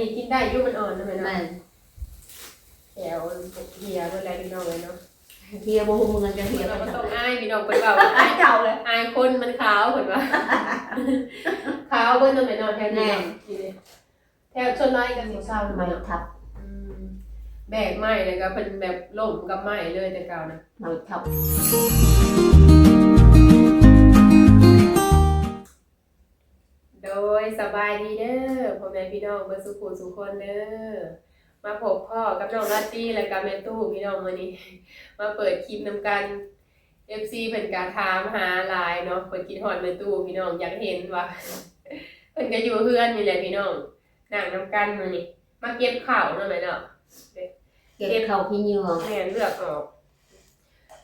ນີ້ກິນໄດ້ຢູ່ ມັນອ່ອນນະແມ່ເນາະ. ແມ່ນ ແຂວເຫ່ຍເບິດແລ້ວພີ່ນ້ອງເອີຍເນາະ. ເຫ່ຍບໍ່ຮູ້ເມືອງຈັກເຫ່ຍ ເພິ່ນວ່າບໍ່ຕ້ອງອາຍພີ່ນ້ອງ ເພິ່ນເວົ້າວ່າອາຍ ເກົ່າເລີຍ ອາຍຄົນມັນຂາວ ເພິ່ນວ່າ ຂາວເບິດເນາະແມ່ເນາະ ແຖວນີ້ເນາະ. ແມ່ນ ນີ້ເດ້ ແຖວສ່ວນຫຼາຍກໍຊິເຊົາ ໄມ້ທັບ ອືມ ແບກໄມ້ແລ້ວກໍເພິ່ນແບບລົ້ມກັບໄມ້ເລີຍແຕ່ເກົ່ານະ ໄມ້ທັບ. ໂດຍ ສະບາຍດີເດີ ພໍ່ແມ່ພີ່ນ້ອງເບິດສູ່ຜູ້ສູ່ຄົນເດີ. ມາພົບພໍ້ກັບນ້ອງລາຕີ ແລະກະແມ່ຕູ້ພີ່ນ້ອງ ມື້ນີ້ມາເປີດຄລິບນຳກັນ. ເອັຟຊີເພິ່ນກະຖາມຫາຫຼາຍເນາະ ເພິ່ນຄິດຮອດແມ່ຕູ້ພີ່ນ້ອງ ຢາກເຫັນວ່າ ເພິ່ນກະຢູ່ເຮືອນນີ້ແຫຼະພີ່ນ້ອງ ນັ່ງນຳກັນມື້ນີ້ ມາເກັບເຂົ້າເນາະແມ່ເນາະ. ເກັບເຂົ້າຂີ້ເຫຍື້ອ ແມ່ນ ເລືອກອອກ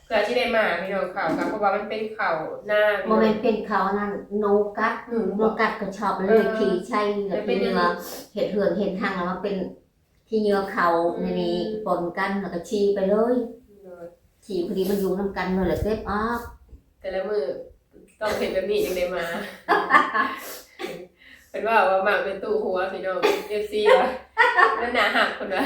ເພື່ອຊິໄດ້ມາພີ່ນ້ອງ. ເຂົ້າກໍເພາະວ່າມັນເປັນເຂົ້ານາ ບໍ່ແມ່ນເປັນເຂົ້ານັ້ນ ໜູກັດ ໜູ ໜູກັດກໍຊອບເລີຍ ເອີ ຂີ້ໃສ່ ແລ້ວ ແລ້ວເປັນຫຍັງ ເຫື່ອ ເຮັດເຮືອນເຮັດຮັງ ແລ້ວມາເປັນຂີ້ເຫຍື້ອເຂົ້າ ອືມ ໃນນີ້ປົນກັນ ແລ້ວກໍຊີໄປເລີຍ. ໂດຍ ຂີ້ພໍດີມັນຢູ່ນຳກັນເລີຍ ແລ້ວເກັບອອກ. ແຕ່ລະມື້ຕ້ອງເຮັດແບບນີ້ຈັ່ງໄດ້ມາ. ເພິ່ນເວົ້າວ່າມັກແມ່ຕູ້ຫົວພີ່ນ້ອງ ເອັຟຊີວ່າມັນໜ້າຮັກເພິ່ນວ່າ.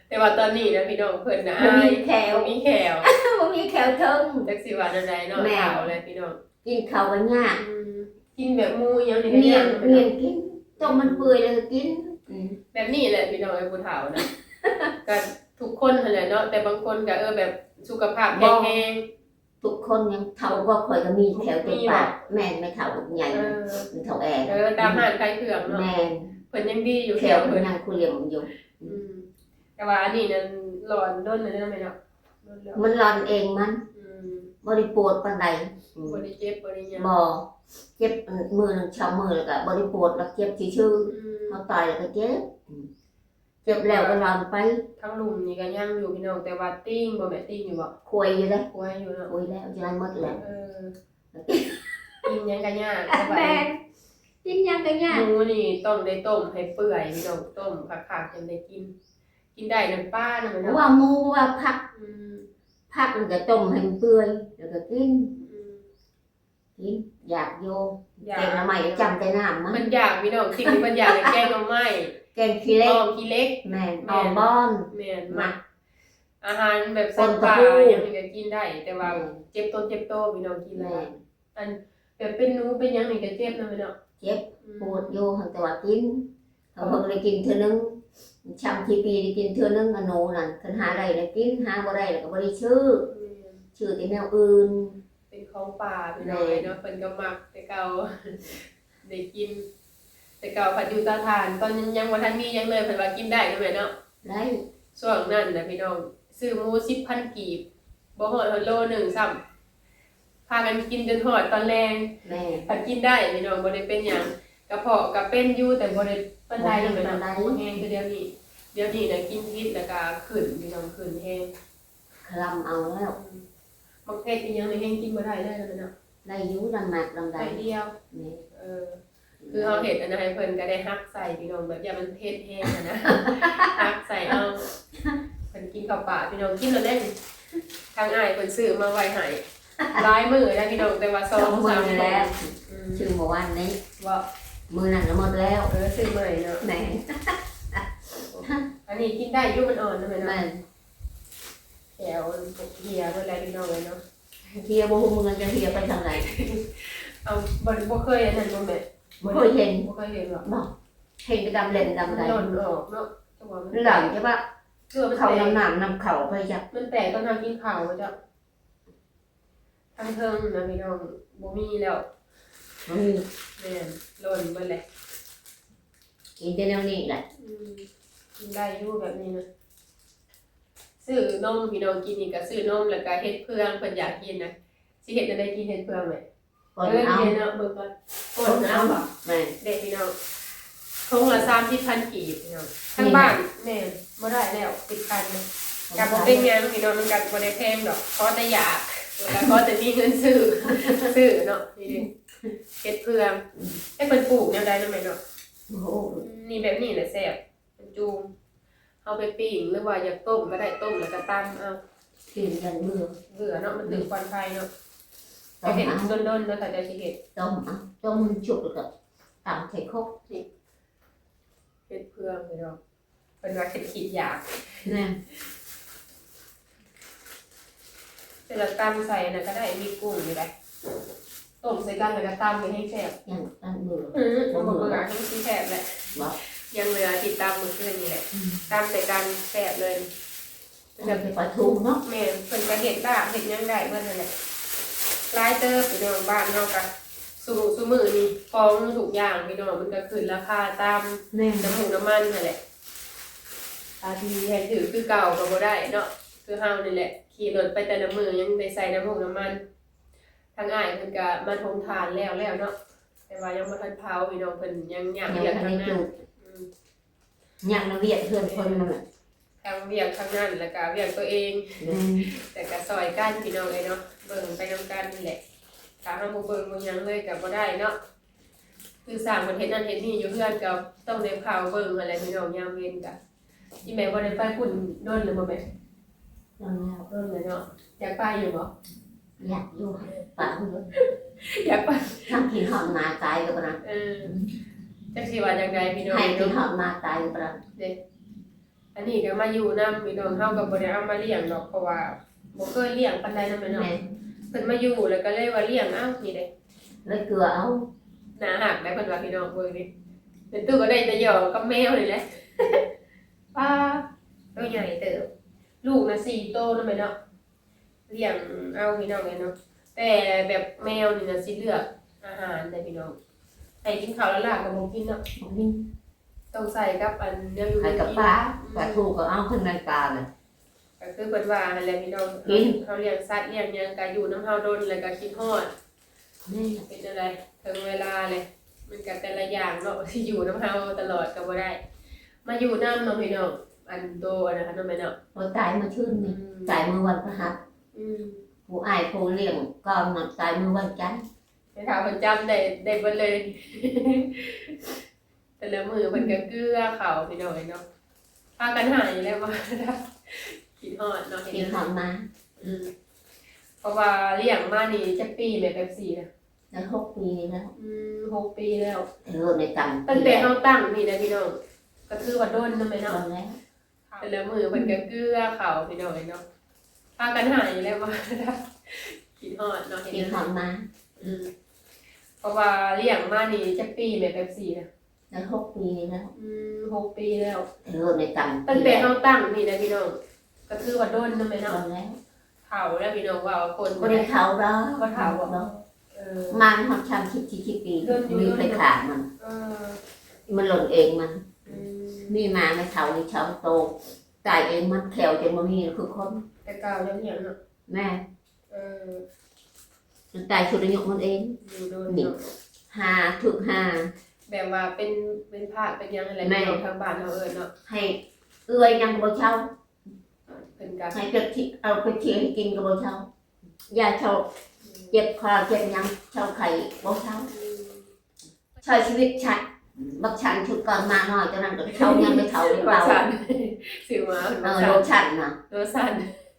ແຕ່ວ່າຕອນນີ້ນະພີ່ນ້ອງ ເພິ່ນນະ ບໍ່ມີແຂ້ວ ອາຍ ບໍ່ມີແຂ້ວ ບໍ່ມີແຂ້ວເທິງ ຈັກຊິວ່າແນວໃດເນາະ. ແມ່ນ ເຖົ້າແລ້ວພີ່ນ້ອງ ກິນເຂົ້າກໍຍາກ ອືມ ກິນແບບໝູຫຍັງນີ້ກໍຍາກ ແມ່ນ ແມ່ນ ກິນ ຕົ້ມມັນເປື່ອຍແລ້ວກໍກິນ ອືມ ແບບນີ້ແຫຼະພີ່ນ້ອງເອີຍ ຜູ້ເຖົ້ານະ. ກໍທຸກຄົນຫັ້ນແຫຼະເນາະ ແຕ່ບາງຄົນກໍ ເອີ ແບບສຸຂະພາບແຂງແຮງ ທຸກຄົນຍັງເຖົ້າ. ພວກຂ້ອຍກໍມີແຖວເຕັມປາກ ມີບໍ່? ແມ່ນ ແມ່ເຖົ້າໃຫຍ່ ເອີ ແມ່ເຖົ້າແອ ເອີ ຕາມຮ້ານຂາຍເຄື່ອງເນາະ ແມ່ນ ເພິ່ນຍັງດີຢູ່ ແຂວເພິ່ນຍັງຄຸເລມຢູ່ ອືມ ແຕ່ວ່າອັນນີ້ນັ້ນຫຼອນດົນແລ້ວເນາະແມ່ເນາະ ມັນຫຼອນເອງມັນ ອືມ ບໍ່ໄດ້ປວດປານໃດ ອືມ ບໍ່ໄດ້ເຈັບບໍ່ໄດ້ຫຍັງ ບໍ່ ເຈັບມື້ໜຶ່ງສອງມື້ ແລ້ວກໍບໍ່ໄດ້ປວດ ແລ້ວເຈັບຊື່ໆ ອືມ ເຮົາຕ່ອຍແລ້ວກໍເຈັບ ອືມ ເຈັບແລ້ວກໍລາມໄປ. ທາງລຸ່ມນີ້ກໍຍັງຢູ່ພີ່ນ້ອງ ແຕ່ວ່າຕີງບໍ່ແມ່ນ ຕີງຢູ່ບໍ່? ຄວາຍຢູ່ເດ້ ຄວາຍຢູ່ເນາະ ຄວາຍແລ້ວ ຈະໄດ້ໝົດແລ້ວ ເອີ ກິນຫຍັງກໍຍາກ ແມ່ນ ກິນຫຍັງກໍຍາກ. ໝູນີ້ຕ້ອງໄດ້ຕົ້ມໃຫ້ເປື່ອຍພີ່ນ້ອງ ຕົ້ມຄັກໆ ຈັ່ງໄດ້ກິນ ກິນໄດ້ນຳປານຳເນາະ ວ່າໝູວ່າຜັກ ອືມ ຜັກມັນກໍຕົ້ມໃຫ້ມັນເປື່ອຍ ແລ້ວກໍກິນ ອືມ ກິນ ຢາກຢູ່ ຢາກ ແກງໜໍ່ໄມ້ຈຳແຕ່ນ້ຳມັນ ມັນຢາກພີ່ນ້ອງ ສິ່ງທີ່ມັນຢາກແກງໜໍ່ໄມ້ ແກງຂີ້ເຫຼັກ ອອມຂີ້ເຫຼັກ ແມ່ນ ແມ່ນ ອອມບອນ ແມ່ນ ມັກ ມັກ ອາຫານແບບສັດປ່າຫຍັງນີ້ກໍກິນໄດ້ ແຕ່ວ່າ ແມ່ນ ເຈັບຕົນເຈັບໂຕພີ່ນ້ອງ ກິນແລ້ວ ແມ່ນ ອັນແບບເປັນໜູເປັນຫຍັງນີ້ກໍເຈັບນຳເນາະ ເຈັບ ອືມ ປວດຢູ່ ຫາກແຕ່ວ່າກິນ ເຮົາເພິ່ງໄດ້ກິນເທື່ອໜຶ່ງ ຊຳທີ່ປີໄດ້ກິນເທື່ອໜຶ່ງ ອະໜູນັ້ນ ຄັນຫາໄດ້ລະກິນ ຫາບໍ່ໄດ້ລະກໍບໍ່ໄດ້ຊື້ ແມ່ນ ຊື້ແຕ່ແນວອື່ນ ເປັນຂອງປ່າພີ່ນ້ອງເອີຍເນາະ ແມ່ນ ເພິ່ນກໍມັກແຕ່ເກົ່າ ໄດ້ກິນ ແຕ່ເກົ່າພັດຢູ່ເຕົາຖ່ານ ຕອນຍັງ ຍັງບໍ່ທັນມີຫຍັງເລີຍ ເພິ່ນວ່າກິນໄດ້ເນາະແມ່ເນາະ ໄດ້ ຊ່ວງນັ້ນນະພີ່ນ້ອງ ຊື້ໝູສິບພັນກີບ ບໍ່ຮອດ ຮອດໂລໜຶ່ງຊ້ຳ ພາກັນກິນຈົນຮອດຕອນແລງ ແມ່ນ ພັດກິນໄດ້ພີ່ນ້ອງ ບໍ່ໄດ້ເປັນຫຍັງ ກະເພາະກະເປັນຢູ່ ແຕ່ບໍ່ໄດ້ປານໃດ ບໍ່ແຮງປານໃດ ແມ່ນ ບໍ່ແຮງຄືດຽວນີ້ ດຽວນີ້ນະກິນຜິດແລ້ວກະຂຶ້ນພີ່ນ້ອງ ຂຶ້ນແຮງ ຄະລຳເອົາແລ້ວ ອືມ ໝາກເຜັດອີ່ຫຍັງນີ້ແຮງກິນບໍ່ໄດ້ເລີຍນະແມ່ເນາະ ໄດ້ຢູ່ ລຳໝາກລຳໃດ ໜ້ອຍດຽວ ແມ່ນ ເອີ ຄືເຮົາເຮັດອັນນັ້ນໃຫ້ເພິ່ນກໍໄດ້ຫັກໃສ່ພີ່ນ້ອງ ແບບຢ້ານມັນເຜັດແຮງຫັ້ນນະ ຫັກໃສ່ເອົາ ເພິ່ນກິນເຂົ້າປາກພີ່ນ້ອງ ກິນແລ້ວເດ້ ທາງອ້າຍເພິ່ນຊື້ມາໄວ້ໃຫ້ ຫຼາຍມື້ແລ້ວພີ່ນ້ອງ ແຕ່ວ່າສອງສາມມື້ແລ້ວ ອືມ ຊື້ມື້ວານນີ້ ບໍ່ ມື້ນັ້ນກໍໝົດແລ້ວ ເອີ ຊື້ໃໝ່ເນາະ ແມ່ນ ອັນນີ້ກິນໄດ້ຢູ່ ມັນອ່ອນນະແມ່ເນາະ ແມ່ນ ແຂວເຫ່ຍເບິດແລ້ວພີ່ນ້ອງເອີຍເນາະ ເຫ່ຍບໍ່ຮູ້ເມືອງຈັກເຫ່ຍໄປທາງໃດ ເອົາ ບໍ່ ບໍ່ເຄີຍອັນນັ້ນບໍ່ແມ່ ບໍ່ເຄີຍເຫັນ ບໍ່ເຄີຍເຫັນຫວາ ບໍ່ ເຫັນແຕ່ດຳເຫຼັ້ນດຳໃດ ມັນຫຼົ່ນອອກເນາະ ແຕ່ວ່າມັນ ມັນຫຼາຍ ແຕ່ວ່າ ເຂົ້ານຳນ້ຳນຳເຂົ້າໄປຈັກ ມັນແຕກຕອນເຮົາກິນເຂົ້າບໍ່ຈັກ ທາງເທິງນະພີ່ນ້ອງ ບໍ່ມີແລ້ວ ບໍ່ມີ ແມ່ນ ຫຼົ່ນເບິດແຫຼະ ກິນແຕ່ແນວນີ້ແຫຼະ ອືມ ກິນໄດ້ຢູ່ແບບນີ້ນະ ຊື້ນົມພີ່ນ້ອງ ກິນນີ້ກໍຊື້ນົມ ແລ້ວກໍເຫັດເຜືອງ ເພິ່ນຢາກກິນນະ ຊິເຮັດແນວໃດກິນເຫັດເຜືອງແມ່ ເອີ ເນາະ ເບິ່ງກ່ອນ ປົ່ນເອົາ ແມ່ນ ເດ້ພີ່ນ້ອງ ຖົງລະສາມສິບພັນກີບພີ່ນ້ອງ ທາງບ້ານ ແມ່ນ ບໍ່ໄດ້ແລ້ວ ສິບພັນ ກໍບໍ່ເປັນຫຍັງພີ່ນ້ອງ ມັນກໍບໍ່ໄດ້ແພງດອກ ຂໍແຕ່ຢາກ ແລ້ວກໍຂໍແຕ່ມີເງິນຊື້ ຊື້ເນາະ ນີ້ເດ້ ເຫັດເຜືອງ ແຕ່ເພິ່ນປູກແນວໃດເນາະແມ່ເນາະ ໂອ້ໂຫ ນີ້ແບບນີ້ແຫຼະແຊບ ມັນຈູມ ເຮົາໄປປີ້ງ ຫຼືວ່າຢາກຕົ້ມກໍໄດ້ ຕົ້ມແລ້ວກໍຕຳເອົາ ປີ້ງຢ່າງເບື່ອ ເບື່ອເນາະ ມັນຖືກຄວັນໄຟເນາະ ຕ້ອງ ເຮັດດົນໆເນາະ ຖ້າເຈົ້າຊິເຮັດ ຕົ້ມເອົາ ຕົ້ມໃຫ້ມັນສຸກແລ້ວກໍ ຕຳໃສ່ຄົກນີ້ ເຮັດເພື່ອງພີ່ນ້ອງ ເພິ່ນວ່າເຮັດຄິດຢາກ ແມ່ນ ແຕ່ລະຕຳໃສ່ອັນນັ້ນກໍໄດ້ ມີກຸ້ງຢູ່ໃດ ຕົ້ມໃສ່ກັນແລ້ວກໍຕຳກໍແຮງແຊບ ຍັງຕຳເບື່ອ ອື ບໍ່ເບື່ອ ບໍ່ເບື່ອ ແຮງຊິແຊບແຫຼະ ບໍ່ ຍັງເຫຼືອທີ່ຕຳມື້ຄືນນີ້ແຫຼະ ອືມ ຕຳໃສ່ກັນແຊບເລີຍ ເພິ່ນກໍ ເອົາແຕ່ປາທູເນາະ ແມ່ນ ເພິ່ນກໍເຮັດລາບເຮັດຫຍັງໄດ້ເບິດຫັ້ນແຫຼະ ຫຼາຍເຕີບພີ່ນ້ອງ ບ້ານເຮົາກໍຊຸມື້ນີ້ຟອງທຸກຢ່າງພີ່ນ້ອງ ມັນກໍຂຶ້ນລາຄາຕາມ ແມ່ນ ນ້ຳມັນ ນ້ຳມັນຫັ້ນແຫຼະ ຖ້າຊິໃຫ້ຖືກຄືເກົ່າກໍບໍ່ໄດ້ເນາະ ຄືເຮົານີ້ແຫຼະ ຂີ່ລົດໄປແຕ່ລະມື້ຍັງໄດ້ໃສ່ນ້ຳມັນ ທາງອ້າຍເພິ່ນກໍມາຖົງຖ່ານແລ້ວແລ້ວເນາະ ແຕ່ວ່າຍັງບໍ່ທັນເຜົາພີ່ນ້ອງ ເພິ່ນຍັງຍາກວຽກທາງນັ້ນ ອືມ ຍາກນຳວຽກເຮືອນຄົນນັ້ນແຫຼະ ທັງວຽກທາງນັ້ນ ແລ້ວກະວຽກຕົວເອງ ແມ່ນ ແຕ່ກະຊ່ອຍກັນພີ່ນ້ອງເອີຍເນາະ ເບິ່ງໄປນຳກັນນີ້ແຫຼະ ຖ້າເຮົາບໍ່ເບິ່ງບໍ່ຫຍັງເລີຍກະບໍ່ໄດ້ເນາະ ຄືສ້າງເພິ່ນເຮັດນັ້ນເຮັດນີ້ຢູ່ເຮືອນ ກໍຕ້ອງໄດ້ເຝົ້າເບິ່ງຫັ້ນແຫຼະພີ່ນ້ອງ ຍາມເວັນກະ ອີແມ່ບໍ່ໄດ້ໄປພຸ້ນດົນແລ້ວບໍ່ແມ່? ດົນແລ້ວ ດົນແລ້ວເນາະ ຢາກໄປຢູ່ບໍ່? ຢາກຢູ່ ປະເພິ່ນ ຢາກໄປ ທັງຄິດຮອດໝາຕາຍກໍປານນັ້ນ ເອີ ຈັກຊິວ່າຈັ່ງໃດພີ່ນ້ອງ ໃຫ້ຄິດຮອດໝາຕາຍກໍປານນັ້ນເດ້ ອັນນີ້ກໍມາຢູ່ນຳພີ່ນ້ອງ ເຮົາກໍບໍ່ໄດ້ເອົາມາລ້ຽງດອກ ເພາະວ່າບໍ່ເຄີຍລ້ຽງປານໃດນຳແມ່ເນາະ ແມ່ນ ເພິ່ນມາຢູ່ແລ້ວກໍເລີຍວ່າລ້ຽງເອົານີ້ເດ້ ເລີຍເກືອເອົາ ໜ້າຮັກໄດ໋ເພິ່ນວ່າພີ່ນ້ອງ ເບິ່ງນີ້ ເປັນຕູ້ກໍໄດ້ແຕ່ຢອກກັບແມວນີ້ແຫຼະ ປ້າ ໂຕໃຫຍ່ເຕີບ ລູກນະສີ່ໂຕນຳແມ່ເນາະ ລ້ຽງເອົາພີ່ນ້ອງເອີຍເນາະ ແຕ່ແບບແມວນີ້ນະຊິເລືອກອາຫານເດ້ພີ່ນ້ອງ ໃຫ້ກິນເຂົ້າລ້າໆກໍບໍ່ກິນເນາະ ບໍ່ກິນ ຕ້ອງໃສ່ກັບອັນແນວຢູ່ ໃຫ້ກັບປາ ອືມ ປາທູກໍເອົາຂຶ້ນໃນການ ກໍຄືເພິ່ນວ່າຫັ້ນແຫຼະພີ່ນ້ອງ ກິນ ເຮົາລ້ຽງສັດລ້ຽງຫຍັງກໍຢູ່ນຳເຮົາດົນ ແລ້ວກໍຄິດຮອດ ແມ່ນ ເປັນຈັ່ງໃດ ເຖິງເວລາແຫຼະ ມັນກໍແຕ່ລະຢ່າງເນາະ ຊິຢູ່ນຳເຮົາຕະຫຼອດກໍບໍ່ໄດ້ ມາຢູ່ນຳເນາະພີ່ນ້ອງ ອັນໂຕອັນນັ້ນເນາະແມ່ເນາະ ໂອ້ ຕາຍມື້ຄືນນີ້ ອືມ ຕາຍມື້ວັນພະຫັດ ອືມ ຜູ້ອ້າຍຜູ້ລ້ຽງກ່ອນນັ້ນຕາຍມື້ວັນຈັນ ແມ່ເຖົ້າເພິ່ນຈຳໄດ້ ໄດ້ເບິດເລີຍ ແຕ່ລະມື້ເພິ່ນກໍເກືອເຂົ້າພີ່ນ້ອງເອີຍເນາະ ພາກັນໄຫ້ແລ້ວວ່າ ຄິດຮອດເນາະ ຄິດຮອດໝາ ອືມ ເພາະວ່າລ້ຽງມານີ້ຈັກປີແມ່ ແປັບຊີນະ? ໄດ້ຫົກປີແລ້ວ ອືມ ຫົກປີແລ້ວ ເອີ ໃນກຳ ຕັ້ງແຕ່ເຮົາຕັ້ງນີ້ນະພີ່ນ້ອງ ກໍຖືວ່າດົນນຳແມ່ເນາະ ດົນແລ້ວ ແຕ່ລະມື້ເພິ່ນກໍເກືອເຂົ້າພີ່ນ້ອງເອີຍເນາະ ພາກັນໄຫ້ແລ້ວວ່າ ຄິດຮອດເນາະ ຄິດຮອດໝາ ອືມ ເພາະວ່າລ້ຽງມານີ້ຈັກປີແມ່ ແປັບຊີນະ? ໄດ້ຫົກປີແລ້ວ ອືມ ຫົກປີແລ້ວ ເອີ ໃນກຳ ຕັ້ງແຕ່ເຮົາຕັ້ງນີ້ນະພີ່ນ້ອງ ກໍຖືວ່າດົນນຳແມ່ເນາະ ດົນແລ້ວ ເຖົ້າແລ້ວພີ່ນ້ອງ ວ່າຄົນ ບໍ່ໄດ້ເຖົ້າດອກ ບໍ່ເຖົ້າດອກ ເອີ ມາຮອດສາມສິບສີ່ສິບປີ ມີໃຜຂ້າມັນ ເອີ ມັນຫຼົ່ນເອງມັນ ອືມ ມີໝາແມ່ເຖົ້ານີ້ສອງໂຕ ຕາຍເອງມັນ ແຂ້ວຈົນບໍ່ມີຄືຄົນ ແຕ່ເກົ່າຍັງເຫັນເນາະ ແມ່ນ ເອີ ມັນຕາຍຊຸດອາຍຸມັນເອງ ຢູ່ໂດນ ນີ້ ເນາະ ຫາ ຖືກຫາ ແບບວ່າເປັນ ເປັນພາກເປັນຫຍັງຫັ້ນແຫຼະ ແມ່ນ ພີ່ນ້ອງທາງບ້ານເຮົາເອີ້ນເນາະ ໃຫ້ເອື້ອຍຫຍັງກໍບໍ່ເຊົາ ເພິ່ນກໍ ໃຫ້ເປັບທີ ເອົາເປັບທີໃຫ້ກິນກໍບໍ່ເຊົາ ຢາເຊົາ ອືມ ເຈັບຄໍເຈັບຫຍັງເຊົາໄຂ້ບໍ່ເຊົາ ອືມ ໃຊ້ຊີວິດຊະ ບັກສັນຊຸດກ່ອນມານ້ອຍ ຕອນນັ້ນກໍເຊົາ ຍັງໄປເຊົາໄປເປົ່າ ບັກສັນ ຊື່ມາ ເອີ ບັກສັນ ໂລຊັນນະ ໂລຊັນ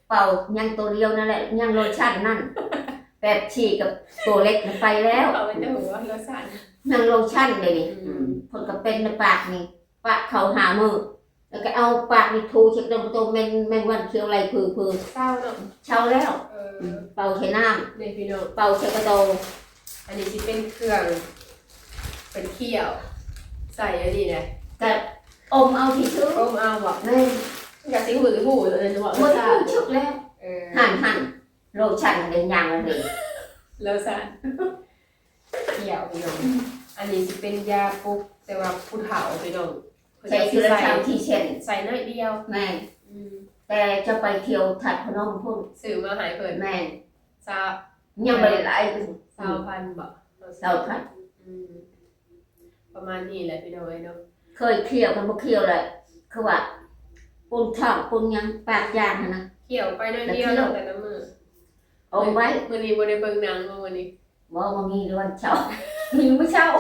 ເປົ່າຍັງໂຕດຽວນັ້ນແຫຼະ ຍັງໂລຊັນນັ້ນ ແປັບຊີກັບໂຕເລັກນະໄປແລ້ວ ເອົາໄປແຕ່ຫົວ ໂລຊັນ ຍັງໂລຊັນເດນີ້ ອືມ ອືມ ເພິ່ນກໍເປັນໃນປາກນີ້ ປະເຂົ້າຫ້າມື້ ແລ້ວກໍເອົາປາກນີ້ຖູເຊັກເບິ່ງໂຕແມງ ແມງວັນຂຽວໄລ່ຜືໆ ເຊົາເນາະ ເຊົາແລ້ວ ເອີ ອືມ ເປົ່າໃສ່ນ້ຳ ນີ້ພີ່ນ້ອງ ເປົ່າໃສ່ກະໂຕ ອັນນີ້ຊິເປັນເຄື່ອງ ເປັນຂ້ຽວ ໃສ່ອັນນີ້ແຫຼະ ກະອົມເອົາຊື່ໆ ອົມເອົາບໍ່ ແມ່ນ ມັນກະຊິຫື່ໆ ເອີ ບໍ່ໄດ້ຮູ້ສຶກແລ້ວ ເອີ ຫັ້ນໆ ໂລຊັນເປັນຫຍັງອັນນີ້ ໂລຊັນ ຂ້ຽວພີ່ນ້ອງ ອັນນີ້ຊິເປັນຢາປຸກ ແຕ່ວ່າຜູ້ເຖົ້າພີ່ນ້ອງ ເພິ່ນ ໃສ່ ກໍຊິ ເທື່ອລະ ໃສ່ ສາມສີ່ເຊັນ ໃສ່ໜ້ອຍດຽວ ແມ່ນ ອືມ ແຕ່ຈະໄປທ່ຽວທາດພະນົມພຸ້ນ ຊື້ມາໃຫ້ເພິ່ນ ແມ່ນ ຊາວ ຍັງບໍ່ໄດ້ຫຼາຍ ຊາວພັນບໍ່ ຊາວພັນ ອືມ ປະມານນີ້ແຫຼະພີ່ນ້ອງເອີຍເນາະ ເຄີຍຂ້ຽວກັນບໍ່ຂ້ຽວແຫຼະ ຄືວ່າປຸ້ນທ້ອງປຸ້ນຫຍັງປາກຢາງຫັ້ນນະ ຂ້ຽວໄປໜ້ອຍດຽວ ແຕ່ລະມື້ ອົມໄວ້ ມື້ນີ້ບໍ່ໄດ້ເບິ່ງໜັງບໍ່ມື້ນີ້? ບໍ່ ບໍ່ມີ ແຕ່ວັນເສົາ ມີມື້ເຊົ້າ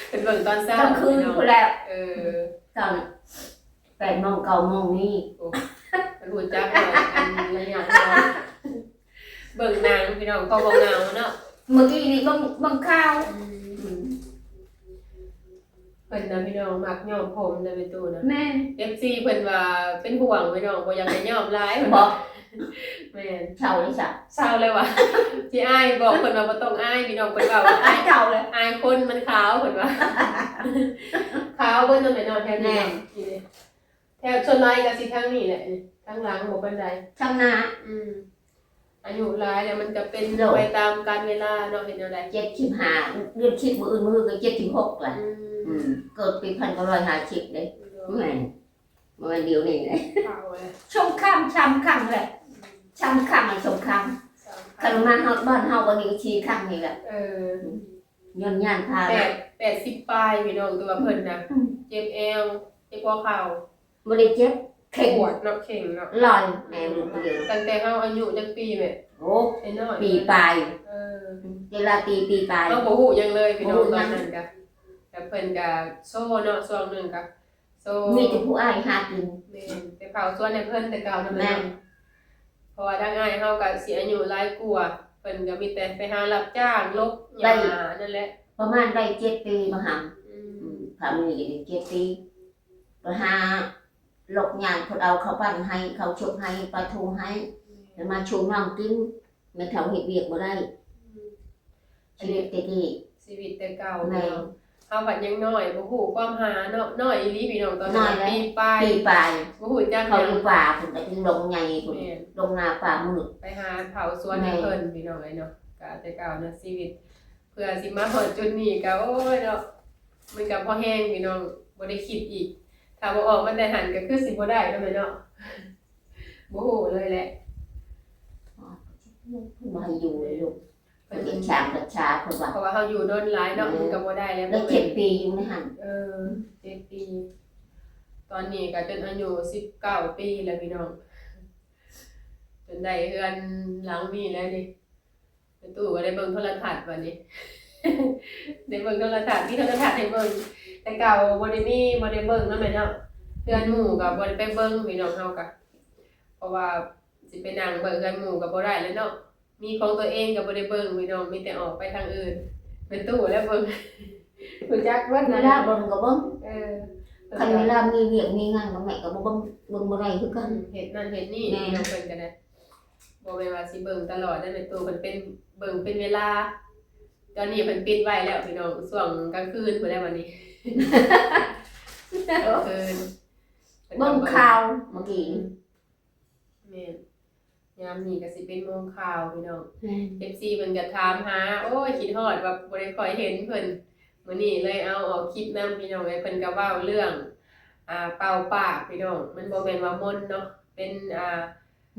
ເພິ່ນເບິ່ງຕອນເຊົ້າ ກາງຄືນພຸ້ນແຫຼະ ເອີ ຕອນແປດໂມງ ເກົ້າໂມງມີ ໂອ້ ເພິ່ນຮູ້ຈັກວ່າອັນໄລຍະເຮົາເບິ່ງໜັງພີ່ນ້ອງ ກໍບໍ່ເຫງົາເນາະ ເມື່ອກີ້ນີ້ເບິ່ງ ເບິ່ງຂ່າວ ອືມ ອືມ พิ่นนะพี่น้อง มักย้อมผมนะแม่ตู้นะ แม่น เอฟซี เพิ่นว่าเป็นห่วงพี่น้อง บ่อยากให้ย้อมหลาย บ่ แม่น เซาเลยซะ เซาเลยว่ะ สิอาย บอกเพิ่นว่าบ่ต้องอายพี่น้อง เพิ่นว่าว่าอาย เซาเลย อายคนมันขาว เพิ่นว่า ขาวเบิดเนาะแม่เนาะ แถวนี้เนาะ แถวส่วนหลายก็สิทางนี้แหละ ทางหลังบ่ปานใด ทางหน้า อืม อายุหลายแล้วมันก็เป็นไปตามกาลเวลาเนาะ เฮ็ดแนวใด เจ็ดสิบห้า เดือนสิบ มื้ออื่นมื้อก็เจ็ดสิบหกละ อื อื ม เกิดปีพันเก้าร้อยห้าสิบเด้ แม่น บ่แม่นเดี๋ยวนี้เด้ เฒ่าแล้ว สงครามสามครั้งแหละสามครั้งมันสงคราม สาม คันมาฮอดบ้านเฮาก็นี่สี่ครั้งนี่แหละ เออ ย้อนยานพา แปด แปดสิบปลายพี่น้อง ตัวเพิ่นนะ เจ็บแอว เจ็บหัวเข่า บ่ได้เจ็บ เข่ง ปวดเนาะ เข่งเนาะ ลอยแม่ลูกเดียว ตั้งแต่เฮาอายุจักปีแม่ โอ้ น้อยๆ ปีปลาย เออ เวลาปี ปีปลาย เฮาบ่ฮู้หยังเลยพี่น้อง บ่ฮู้หยัง ตอนนั้นกะ แต่เพิ่นกะโซ่เนาะ ช่วงหนึ่งกะโซ่ มีแต่ผู้อ้ายหากิน แม่น ไปเผาสวนให้เพิ่นแต่เก่าเนาะ แม่น เพราะว่าทางอ้ายเฮากะสิอายุหลายกว่า เพิ่นกะมีแต่ไปหารับจ้างลกห ได้ ญ้านั่นแหละ ประมาณได้เจ็ดปีบ่หำ อื อื ม ม พามีได้เจ็ดปี ไปหาลกหญ้า เพิ่นเอาข้าวปั้นให้ ข้าวชุบให้ ปลาทูให้ แล้วมาชูน้องกิน แม่เฒ่าเฮ็ดเวียกบ่ได้ อืม ชีวิตแต่กี้ ชีวิตแต่เก่า แม่น เนาะ เฮาบัดยังน้อย บ่ฮู้ความหาเนาะ น้อยอีหลีพี่น้อง ตอนนั้น น้อยแล้ว ปีปลาย ปีปลาย บ่ฮู้จัก เขา หยัง อยู่ป่าพุ้น ไปถึงดงใหญ่พุ้น แม่น ดงนาป่ามืด ไปหาเผาสวนให้ แม่น เพิ่นพี่น้องเอ้ยเนาะ กะแต่เก่านะชีวิต เพื่อสิมาฮอดจุดนี้กะ โอ้ยเนาะ มันกะพอแฮงพี่น้อง บ่ได้คิดอีก ถ้าบ่ออกมาแต่หั่นกะคือสิบ่ได้เนาะแม่เนาะ บ่ฮู้เลยแหละ เพิ่นบ่ให้อยู่เลยลูก เพิ่นเฮ็ดชามกัญชา เพิ่นว่า เพราะว่าเฮาอยู่โดนหลายเนาะ เออ มันกะบ่ได้แล้ว แล้วเจ็ดปีอยู่ในหั่น เออ เจ็ดปี ตอนนี้กะจนอายุสิบเก้าปีแล้วพี่น้อง จนได้เฮือนหลังนี้แล้วนี่ แม่ตู้กะได้เบิ่งโทรทัศน์บัดนี้ ได้เบิ่งโทรทัศน์ มีโทรทัศน์ให้เบิ่ง แต่เก่าบ่ได้มี บ่ได้เบิ่งเนาะแม่เนาะ เฮือนหมู่กะบ่ได้ไปเบิ่งพี่น้องเฮากะ เพราะว่าสิไปนั่งเบิ่งเฮือนหมู่กะบ่ได้แล้วเนาะ มีของตัวเองกะบ่ได้เบิ่งพี่น้อง มีแต่ออกไปทางอื่น แม่ตู้แล้วเบิ่ง ฮู้จักเบิด เว นั่น ลาเบิ่งก็เบิ่ง เออ คันเวลามีเวียกมีงานก็แม่ก็บ่เบิ่ง เบิ่งบ่ได้คือกัน อืม เฮ็ดนั่นเฮ็ดนี่ แม่น เนาะ เพิ่นก็ได้ บ่แม่นว่าสิเบิ่งตลอดได้แม่ตู้ เพิ่นเป็น เบิ่งเป็นเวลา ตอนนี้เพิ่นปิดไว้แล้วพี่น้อง ช่วงกลางคืนพุ้นแหละบัดนี้ กลางคืน เบิ่งข่าวเมื่อกี้ แม่น ยามนี้ก็สิเป็นโมงข่าวพี่น้อง แม่น เอฟซี เพิ่นก็ถามหา โอ้ย คิดฮอดว่าบ่ได้ค่อยเห็นเพิ่น มื้อนี้เลยเอาออกคลิปนำพี่น้องเอ้ย เพิ่นก็เว้าเรื่อง อ่า เป่าปากพี่น้อง มันบ่แม่นว่ามนต์เนาะ เป็น อ่า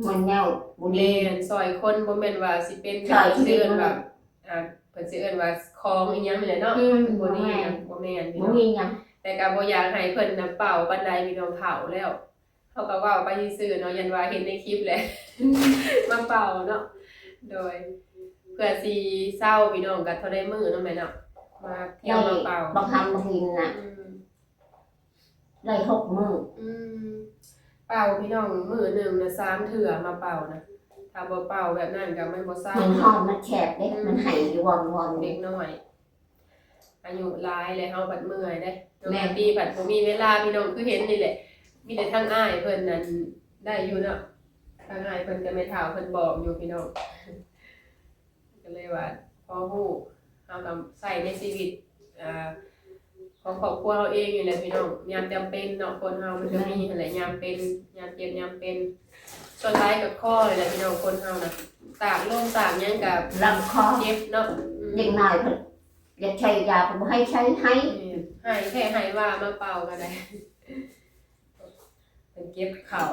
มนต์แนวบ่ดี แม่น ซ่อยคน บ่แม่นว่าสิเป็น ซ่อย สิเอิ้นว่า คน อ่า เพิ่นสิเอิ้นว่าของอีหยังนี่แหละเนาะ อืม บ่ดี บ่แม่น นะ บ่แม่นพี่ บ่ น้อง มีหยัง แต่ก็บ่อยากให้เพิ่นน่ะเป่าปานใดพี่น้อง เฒ่าแล้ว เฮาก็เว้าไปซื่อๆเนาะ ย้อนว่าเห็นในคลิปแหละ มาเป่าเนาะ โดย เพื่อสิเซาพี่น้อง ก็เท่าใดมื้อเนาะแม่เนาะ มาเที่ยวมาเป่า บางครั้งบางทีน่ะ อืม ได้หกมื้อ อืม เป่าพี่น้อง มื้อหนึ่งน่ะสามเทื่อมาเป่านะ ถ้าบ่เป่าแบบนั้นก็มันบ่เซา มันฮ้อนมันแคบเด้ อืม มันไห้อยู่ว่อนๆ เด็กน้อย อายุหลายแล้ว เฮาบัดเมื่อยเด้ น้อง แม่น อาร์ตี้บัดบ่มีเวลาพี่น้อง คือเห็นนี่แหละ มีแต่ทางอ้ายเพิ่นนั่นได้อยู่เนาะ ทางอ้ายเพิ่นกับแม่เฒ่าเพิ่นบอกอยู่พี่น้อง ก็เลยว่าพอฮู้ เฮาก็ใช้ในชีวิต อ่า ของครอบครัวเฮาเองนี่แหละพี่น้อง ยามจำเป็นเนาะ คนเฮามันก็มีหั้นแหละ ยามเป็น ยามเจ็บ ยามเป็น ส่วนหลายก็คอนี่แหละพี่น้อง คนเฮานะ ตากลมตากหยังก็ ลำคอ เจ็บเนาะ อืม เด็กน้อยเพิ่นอยากใช้ยาก็บ่ให้ใช้ให้ ให้แท้ให้ว่ามาเป่าก็ได้ เพิ่นเก็บข้าว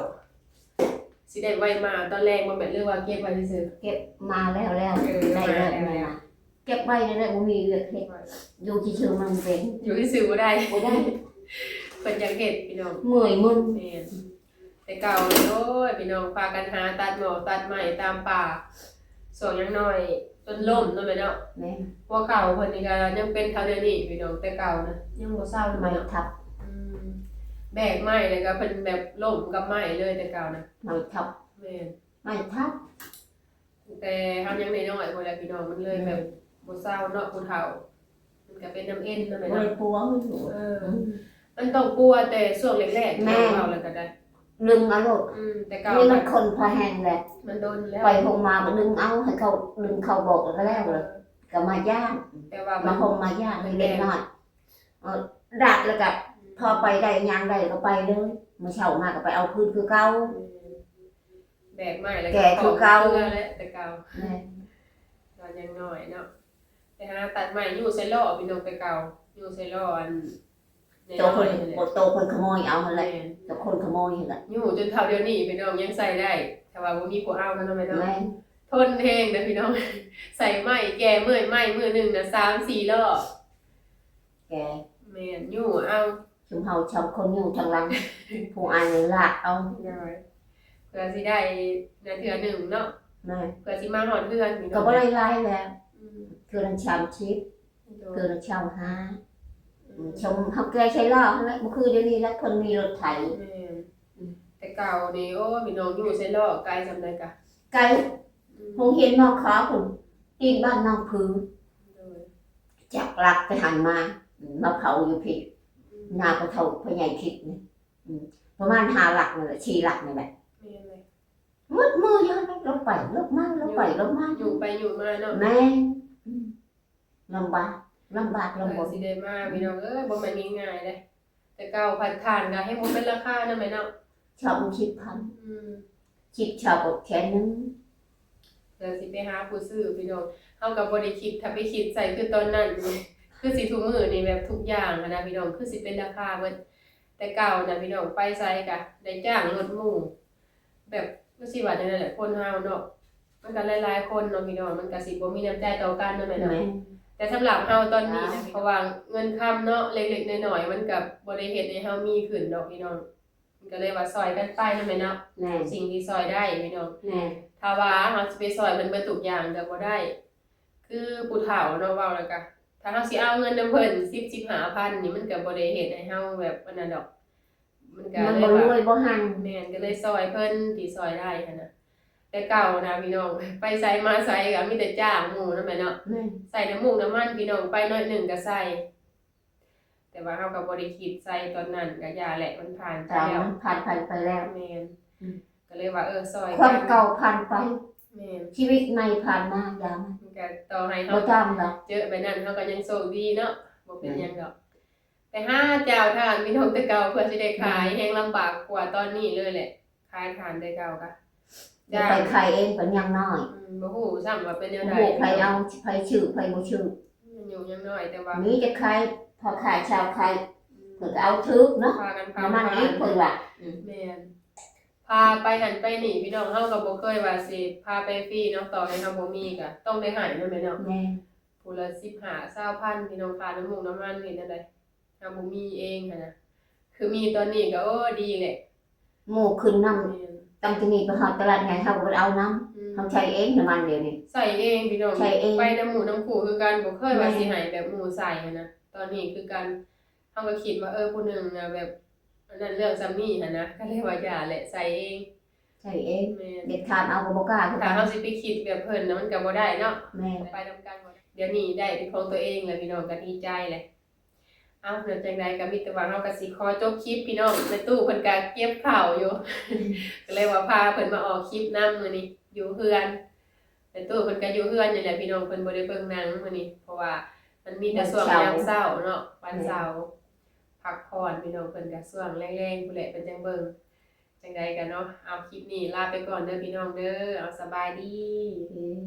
สิได้ไว้มาตอนแลงบ่แม่น หรือว่าเก็บไว้ซื่อๆ เก็บมาแล้วแล้ว เออ ได้แล้ว มาแล้ว มา เก็บไว้แล้วบ่มีเวียกเฮ็ด อยู่ซื่อๆมันเป็น อยู่ซื่อๆบ่ได้ บ่ได้ เพิ่นอยากเฮ็ดพี่น้อง เมื่อยมึน แม่น แต่เก่าเลย โอ้ย พี่น้องพากันหาตัดหมอกตัดไม้ตามป่า ช่วงยังน้อย จนล้มเนาะแม่เนาะ แม่น หัวเข่าเพิ่นนี่ก็ยังเป็นเท่าเดี๋ยวนี้พี่น้อง แต่เก่านะ ยังบ่เซาเลย ไม้ เนาะ ทับ อืม แบกไม้แล้วก็เพิ่นแบบล้มกับไม้เลยแต่เก่านะ ไม้ทับ แม่น ไม้ทับ แต่เฮายังน้อยๆพุ้นแหละพี่น้อง มันเลยแบบ อืม บ่เซาเนาะ ผู้เฒ่า ກໍເປັນນຳເອັນນຳແມ່ ບໍ່ ເນາະ ໄດ້ປົວ ເອີ ອືມ ມັນຕ້ອງປົວແຕ່ຊ່ວງແລກໆ ແມ່ນ ເວົ້າແລ້ວກໍໄດ້ ດຶງເອົາໂລດ ອືມ ແຕ່ເກົ່າ ນີ້ມັນ ມັນ ຄົນພໍແຮງແລ້ວ ມັນດົນແລ້ວ ໄປໂຮງໝໍກໍດຶງເອົາ ໃຫ້ເຂົາດຶງເຂົ້າບອກ ແລ້ວກໍແລ້ວ ເອີ ກໍມາຢາມ ແຕ່ວ່າ ມາໂຮງມາຢາມໃຫ້ເດັກນ້ອຍ ເອີ ດັດແລ້ວກໍ ອືມ ພໍໄປໄດ້ຍ່າງໄດ້ກໍໄປເລີຍ ມື້ເຊົ້າມາກໍໄປເອົາຄືນຄືເກົ່າ ອືມ ແບກໄມ້ແລ້ວ ແກ່ຄືເກົ່າ ເພື່ອແຫຼະແຕ່ເກົ່າ ແມ່ນ ຕອນຍັງນ້ອຍເນາະ ໄປຫາຕັດໄມ້ຢູ່ໃສ່ລໍ້ ພີ່ນ້ອງ ແຕ່ເກົ່າ ຢູ່ໃສ່ລໍ້ອັນ ໂຕຄົນ ນ້ອຍໆ ນັ້ນແຫຼະ ໂຕຄົນຂະໂມຍເອົາຫັ້ນແຫຼະ ແມ່ນ ໂຕຄົນຂະໂມຍຫັ້ນແຫຼະ ຢູ່ຈົນເທົ່າດຽວນີ້ ພີ່ນ້ອງ ຍັງໃສ່ໄດ້ ຖ້າວ່າບໍ່ມີຜູ້ເອົານຳເນາະ ແມ່ນ ແມ່ນ ທົນແຮງເດີພີ່ນ້ອງ ໃສ່ໄມ້ ແກ່ເມື່ອຍໄມ້ມື້ໜຶ່ງນະ ສາມສີ່ລໍ້ ແກ່ ແມ່ນ ຍູ້ເອົາ ຊຸມເຮົາຊຳຄົນຍູ້ທາງຫຼັງ ຜູ້ອາຍລາກເອົາ ໂດຍ ເພື່ອຊິໄດ້ນະເທື່ອໜຶ່ງເນາະ ແມ່ນ ເພື່ອຊິມາຮອດເຮືອນ ກໍບໍ່ໄດ້ຫຼາຍແລ້ວ ອືມ ເທື່ອລະສາມສິບ ໂດຍ ເທື່ອລະຊາວຫ້າ ອືມ ອືມ ຊຳເຮົາແກ່ໃສ່ລໍ້ຫັ້ນແຫຼະ ບໍ່ຄືດຽວນີ້ແລ້ວ ເພິ່ນມີລົດໄຖ ແມ່ນ ອືມ ແຕ່ເກົ່ານີ້ ໂອ້ ພີ່ນ້ອງ ຢູ່ໃສ່ລໍ້ ໄກສ່ຳໃດກະ ໄກ ອືມ ໂຮງຮຽນ ມ.ຂ ພຸ້ນ ຕີນບ້ານນາງຜື ໂດຍ ຈັກລັກໄປຫັ້ນມາ ມາເຜົາຢູ່ພີ້ ອືມ ໜ້າພໍ່ເຖົ້າພໍ່ໃຫຍ່ຄິດນີ້ ອືມ ປະມານຫ້າຫຼັກນີ້ແຫຼະ ສີ່ຫຼັກນີ້ແຫຼະ ແມ່ນເລີຍ ໝົດມື້ຢູ່ຫັ້ນ ລົງໄປລົງມາ ລົງໄປລົງມາ ຢູ່ໄປຢູ່ມາເນາະ ແມ່ນ ອືມ ລຳບາກ ລຳບາກລຳບົນ ເອີ ຊິໄດ້ມາ ພີ່ນ້ອງເອີຍ ບໍ່ແມ່ນງ່າຍໆເດ້ ແຕ່ເກົ່າພັດຖ່ານກໍແຮງບໍ່ເປັນລາຄານຳແມ່ເນາະ ຊາວສິບພັນ ອືມ ສິບຊາວກໍແສນໜຶ່ງ ແລ້ວຊິໄປຫາຜູ້ຊື້ ພີ່ນ້ອງ ເຮົາກໍບໍ່ໄດ້ຄິດ ຖ້າໄປຄິດໃສ່ຄືຕອນນັ້ນ ຄືຊິທຸກມື້ນີ້ແບບທຸກຢ່າງຫັ້ນນະ ພີ່ນ້ອງ ຄືຊິເປັນລາຄາເບິດ ແຕ່ເກົ່ານະ ພີ່ນ້ອງ ໄປໃສກໍໄດ້ຈ້າງລົດໝູ່ ແບບ ມັນຊິວ່າຈັ່ງໃດແຫຼະ ຄົນເຮົາເນາະ ມັນກໍຫຼາຍໆຄົນເນາະ ພີ່ນ້ອງ ມັນກໍຊິບໍ່ມີນ້ຳໃຈຕໍ່ກັນເນາະແມ່ເນາະ ແມ່ນ ແຕ່ສຳລັບເຮົາຕອນນີ້ນະ ເພາະວ່າເງິນຄຳເນາະ ເລັກໆນ້ອຍໆ ມັນກໍບໍ່ໄດ້ເຮັດໃຫ້ເຮົາມີຂຶ້ນດອກ ພີ່ນ້ອງ ມັນກໍເລີຍວ່າຊ່ອຍກັນໄປເນາະແມ່ເນາະ ແມ່ນ ສິ່ງທີ່ຊ່ອຍໄດ້ ພີ່ນ້ອງ ແມ່ນ ຖ້າວ່າເຮົາຊິໄປຊ່ອຍເພິ່ນເບິດທຸກຢ່າງກໍບໍ່ໄດ້ ຄືຜູ້ເຖົ້າເນາະ ເວົ້າແລ້ວກໍ ຖ້າເຮົາຊິເອົາເງິນນຳເພິ່ນສິບ ສິບຫ້າພັນນີ້ ມັນກໍບໍ່ໄດ້ເຮັດໃຫ້ເຮົາແບບອັນນັ້ນດອກ ມັນກໍ ມັນບໍ່ລວຍບໍ່ຮັ່ງ ແມ່ນ ກໍເລີຍຊ່ອຍເພິ່ນທີ່ຊ່ອຍໄດ້ຫັ້ນນະ ແຕ່ເກົ່ານະ ພີ່ນ້ອງ ໄປໃສມາໃສກໍມີແຕ່ຈ້າງໝູ່ນຳແມ່ເນາະ ແມ່ນ ໃສ່ນ້ຳມູກນ້ຳມັນ ພີ່ນ້ອງ ໄປໜ້ອຍໜຶ່ງກໍໃສ່ ແຕ່ວ່າເຮົາກໍບໍ່ໄດ້ຄິດໃສ່ຕອນນັ້ນ ກໍຢ່າແຫຼະ ມັນຜ່ານໄປແລ້ວ ມັນຜ່ານໄປ ໄປແລ້ວ ແມ່ນ ອືມ ກໍເລີຍວ່າ ເອີ ຊ່ອຍກັນ ຄວາມເກົ່າຜ່ານໄປ ແມ່ນ ຊີວິດໃໝ່ຜ່ານມາ ຢ່າມັນ ມັນກໍຕໍ່ໃຫ້ເຮົາບໍ່ຕາມດອກ ເຈີແບບນັ້ນ ເຮົາກໍຍັງໂຊກດີເນາະ ບໍ່ເປັນຫຍັງດອກ ແມ່ນ ໄປຫາຈ້າງທາງ ພີ່ນ້ອງ ແຕ່ເກົ່າ ເພື່ອຊິໄດ້ຂາຍ ແມ່ນ ແຮງລຳບາກກວ່າຕອນນີ້ເລີຍແຫຼະ ຂາຍຖ່ານແຕ່ເກົ່າກະ ໄປຂາຍເອງເປັນຫຍັງນ້ອຍ ອືມ ບໍ່ຮູ້ຊ້ຳວ່າເປັນແນວໃດ ບໍ່ຮູ້ໃຜເອົາ ໃຜຊື້ ໃຜບໍ່ຊື້ ອາຍຸຍັງນ້ອຍ ແຕ່ວ່າມີແຕ່ຂາຍ ພໍຂາຍຊາວຂາຍ ອືມ ເພິ່ນກໍເອົາຖືກເນາະ ພາກັນເຜົາ ນ້ຳມັນອີກ ເພິ່ນວ່າ ອືມ ແມ່ນ ພາໄປຫັ້ນໄປນີ້ ພີ່ນ້ອງ ເຮົາກໍບໍ່ເຄີຍວ່າຊິພາໄປຟຣີເນາະ ຕໍ່ໃຫ້ເຮົາບໍ່ມີກໍຕ້ອງໄດ້ໃຫ້ເນາະແມ່ເນາະ ແມ່ນ ຜູ້ລະສິບຫ້າ ຊາວພັນ ພີ່ນ້ອງ ຄ່ານ້ຳມູກນ້ຳມັນ ເຮັດແນວໃດ ເຮົາບໍ່ມີເອງຫັ້ນນະ ຄືມີຕອນນີ້ກໍ ໂອ້ ດີແຫຼະ ໝູ່ຂຶ້ນນຳ ແມ່ນ ຕັ້ງແຕ່ນີ້ໄປຮອດຕະຫຼາດໃຫຍ່ ເຮົາກໍບໍ່ໄດ້ເອົານຳ ອືມ ເຮົາໃຊ້ເອງນ້ຳມັນດຽວນີ້ ໃຊ້ເອງ ພີ່ນ້ອງ ໃຊ້ເອງ ໄປນຳໝູ່ນຳຄູ່ຄືກັນ ບໍ່ເຄີຍວ່າ ແມ່ນ ຊິໃຫ້ແບບໝູ່ໃສ່ຫັ້ນນະ ຕອນນີ້ຄືກັນ ເຮົາກໍຄິດວ່າ ເອີ ຜູ້ໜຶ່ງນະ ແບບ ອັນນັ້ນເລື່ອງສ່ຳນີ້ຫັ້ນນະ ກໍເລີຍວ່າຢ່າແຫຼະ ໃສ່ເອງ ໃຊ້ເອງ ແມ່ນ ເດັດຂາດເອົາກໍບໍ່ກ້າຄືກັນ ຖ້າເຮົາຊິໄປຄິດແບບເພິ່ນນະ ມັນກໍບໍ່ໄດ້ເນາະ ແມ່ນ ໄປນຳກັນບໍ່ໄດ້ ດຽວນີ້ໄດ້ເປັນຂອງຕົວເອງແລ້ວ ພີ່ນ້ອງກໍດີໃຈແຫຼະ ເອົ້າ ແລ້ວຈັ່ງໃດກໍມີແຕ່ວ່າເຮົາກໍຊິຂໍຈົບຄລິບ ພີ່ນ້ອງ ແມ່ຕູ້ເພິ່ນກໍເກັບເຂົ້າຢູ່ ກໍເລີຍວ່າພາເພິ່ນມາອອກຄລິບນຳມື້ນີ້ ຢູ່ເຮືອນ ແມ່ຕູ້ເພິ່ນກໍຢູ່ເຮືອນນີ້ແຫຼະ ພີ່ນ້ອງ ເພິ່ນບໍ່ໄດ້ເບິ່ງໜັງມື້ນີ້ ເພາະວ່າມັນມີແຕ່ຊ່ວງຍາມເຊົ້າເນາະ ວັນເສົາ ແມ່ນ ພັກຜ່ອນ ພີ່ນ້ອງ ເພິ່ນກໍຊ່ວງແລງໆພຸ້ນແຫຼະ ເພິ່ນຈັ່ງເບິ່ງ ຈັ່ງໃດກໍເນາະ ເອົາ ຄລິບນີ້ລາໄປກ່ອນເດີ ພີ່ນ້ອງເດີ ເອົາ ສະບາຍດີ ອືມ.